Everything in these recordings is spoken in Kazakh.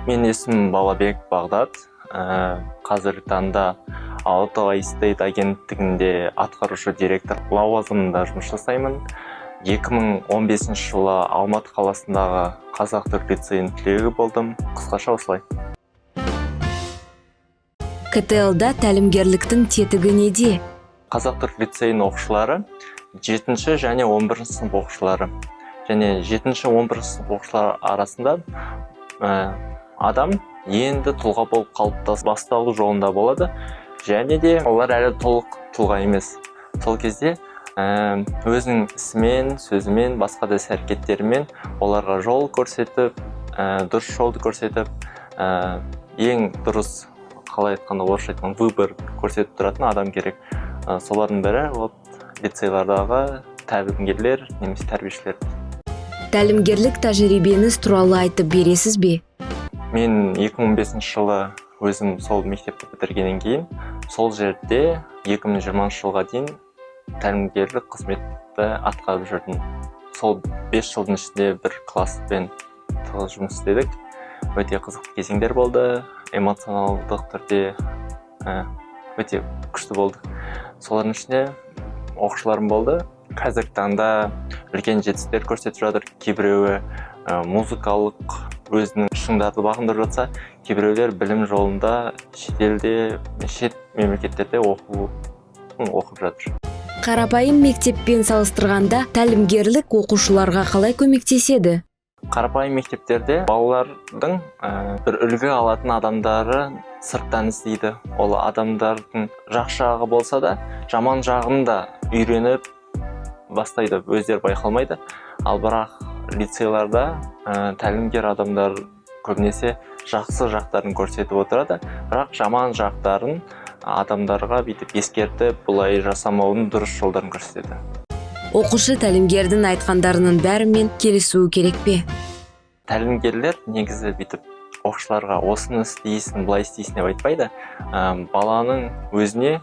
Менің есімім Балабек Бағдат. Қазіргі таңда Алатау Эстейт агенттігінде атқарушы директор лауазымында жұмыс жасаймын. 2015 жылы Алматы қаласындағы қазақ түрік лицейінің түлегі болдым. Қысқаша осылай. КТЛ-да тәлімгерліктің тетігі неде? Қазақ түрік лицейінің оқушылары жетінші және 11 сынып оқушылары және жетінші, 11 сынып оқушылары арасында адам енді тұлға болып қалыптасып басталу жолында болады және де олар әлі толық тұлға емес. Сол кезде өзінің ісімен, сөзімен, басқа да іс әрекеттерімен оларға жол көрсетіп, дұрыс жолды көрсетіп, ең дұрыс, қалай айтқанда, орысша айтқанда, выбор көрсетіп тұратын адам керек. Солардың бірі вот лицейлардағы тәлімгерлер немесе тәрбиешілер. Тәлімгерлік тәжірибеңіз туралы айтып бересіз бе? Мен 2015 жылы өзім сол мектепті бітіргеннен кейін сол жерде 2020 жылға дейін тәлімгерлік қызметті атқарып жүрдім. Сол 5 жылдың ішінде бір класспен тығыз жұмыс істедік. Өте қызықты кезеңдер болды, эмоционалдық түрде өте күшті болды. Солардың ішінде оқушыларым болды, қазіргі таңда үлкен жетістіктер көрсетіп жатыр. Кейбіреуі музыкалық өзінің шыңдарды бағындырып жатса, кейбіреулер білім жолында шетелде, шет мемлекеттерде оқу оқып жатыр. Қарапайым мектеппен салыстырғанда тәлімгерлік оқушыларға қалай көмектеседі? Қарапайым мектептерде балалардың бір үлгі алатын адамдары сырттан іздейді. Ол адамдардың жақсы жағы болса да, жаман жағын да үйреніп бастайды, өздері байқалмайды. Ал бірақ лицейларда тәлімгер адамдар көбінесе жақсы жақтарын көрсетіп отырады, бірақ жаман жақтарын адамдарға бүйтіп ескертіп, бұлай жасамаудың дұрыс жолдарын көрсетеді. Оқушы тәлімгердің айтқандарының бәрімен келісуі керек пе? Тәлімгерлер негізі бүйтіп оқушыларға осыны істейсің, былай істейсің деп айтпайды. Баланың өзіне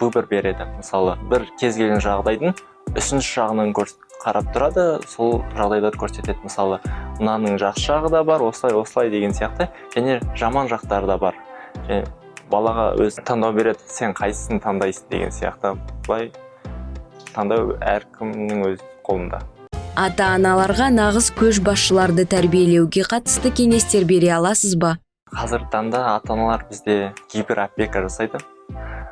выбор береді. Мысалы, бір кез келген жағдайдың үшінші жағынан қарап тұрады, сол жағдайларды көрсетеді. Мысалы, мынаның жақсы жағы да бар, осылай, осылай деген сияқты, және жаман жақтары да бар. Және балаға өзі таңдау береді: сен қайсысын таңдайсың деген сияқты. Былай таңдау әркімнің өз қолында. Ата аналарға нағыз көшбасшыларды тәрбиелеуге қатысты кеңестер бере аласыз ба? Қазіргі таңда ата аналар бізде гиперопека жасайды.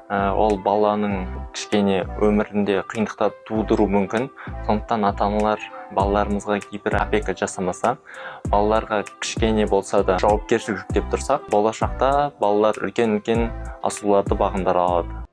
Ол баланың кішкене өмірінде қиындықтар тудыруы мүмкін. Сондықтан ата аналар балаларымызға гиперопека жасамаса, балаларға кішкене болса да жауапкершілік жүктеп тұрсақ, болашақта балалар үлкен үлкен асуларды бағындыра алады.